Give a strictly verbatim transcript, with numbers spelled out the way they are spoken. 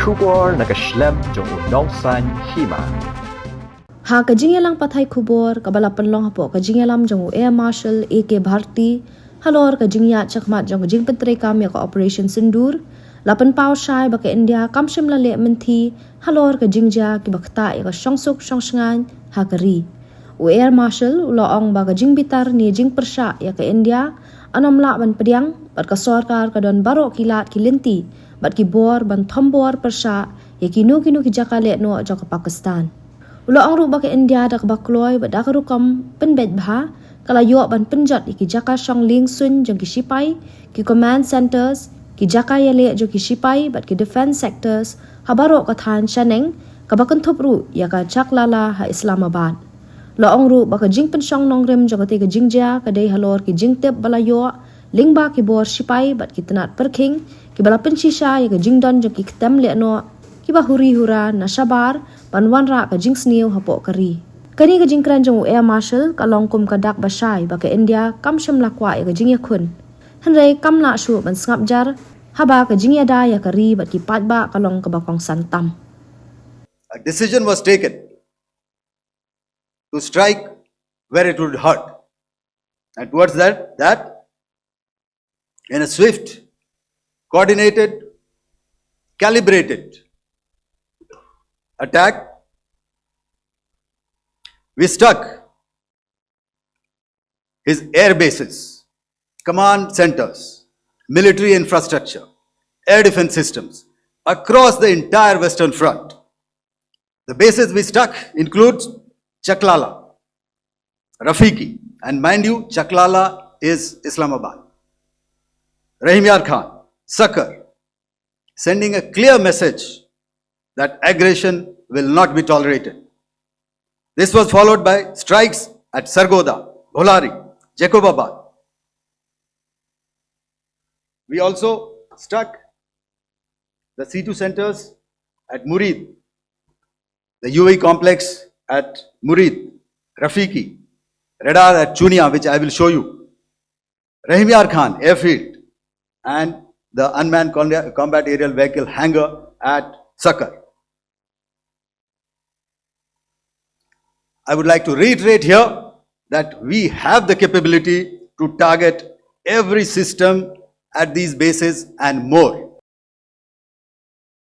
Khubor na ka shlem jong u Nongsaiñ Hima. Ha ka jingïalang pathai khubor kaba la pynlong hapoh ka jingïalam jong u Air Marshal A K Bharti, halor ka jingïaid shakhmat jong ka jingpyntreikam ïa ka Operation Sindoor, la pynpaw shai ba ka India kam shym la leh mynthi halor ka jingjia kiba ktah ïa ka shongsuk shongshngaiñ ha ka ri. U Air Marshal u la ong ba ka jingbitar ne jingpyrshah ïa ka India yn ym lah ban pdiang, bad ka sorkar ka don baroh ki lad ki lynti bad ki bor ban thombor pyrshah ïa kino kino ki jaka lehnoh jong ka Pakistan. U la ong ruh ba ka India da kaba kloi bad da ka rukom pynbeit bha ka la ïoh ban pynjot ïa ki jaka shong lieng suiñ jong ki shipai, ki command centres, ki jaka ïaleh jong ki shipai bad ki defence sectors ha baroh ka thaiñ shaneng, kaba kynthup ruh ïa ka Chaklala ha Islamabad. La ong ruh ba ka jingpynshong nongrim jong kata ka jingjia ka dei halor ki jingtip ba la ïoh lyngba ki bor shipai bad ki tnat pyrkhing kiba la pynshisha ïa ka jingdon jong ki kyntem lehnoh kiba huri hura na shabar ban wanrah ka jingsniew hapoh ka ri. Kane ka jingkren jong u Air Marshal ka long kum ka dak ba shai ba ka India kam shym la kwah ïa ka jingïakhun. Hynrei kam lah shuh ban sngap jar haba ka jingïada ïa ka ri bad ki paidbah ka long kaba kongsan tam. A decision was taken to strike where it would hurt. And towards that, that, in a swift, coordinated, calibrated attack, we struck his air bases, command centers, military infrastructure, air defense systems across the entire Western Front. The bases we struck include Chaklala, Rafiki, and mind you, Chaklala is Islamabad. Rahim Yar Khan, Sakar, sending a clear message that aggression will not be tolerated. This was followed by strikes at Sargodha, Bholari, Jacobabad. We also struck the C two centers at Murid, the U A E complex at Murid, Rafiki, radar at Chunia, which I will show you, Rahim Yar Khan airfield, and the unmanned con- combat aerial vehicle hangar at Sakar. I would like to reiterate here that we have the capability to target every system at these bases and more.